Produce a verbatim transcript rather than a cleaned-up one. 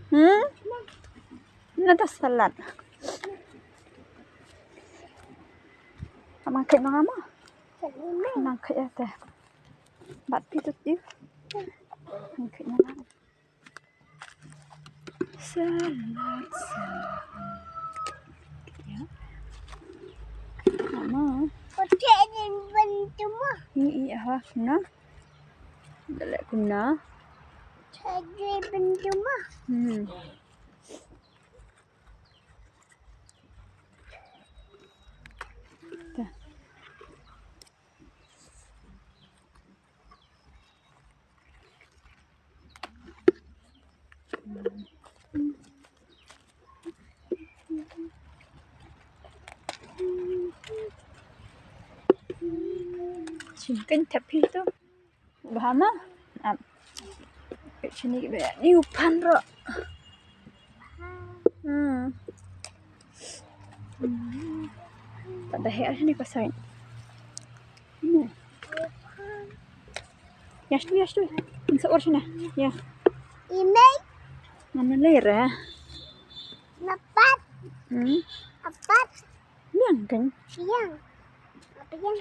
Hmm? Na ta salad. Ama kait ma nga mo. Nang kait ïa te. Bat pi tut ïa. Nang kait ma nga. Salad, salad. Ïa. Ama. Kote din bentuk mo. Ni i ha na. Dale kuna. Kote bentuk mo. Hmm. Ta. Shin kan thep hi tu. Bha ma. Ap. Pek sini ki be ni u pan ro. Hmm. Hmm. Pat da heh sini ka side. Hmm. Ïa shu, ïa shu. Nsa or sini. Ïa. Ine. Mana lera? Napat. Hmm. Apat. Yang kan? Yang. Apa yang?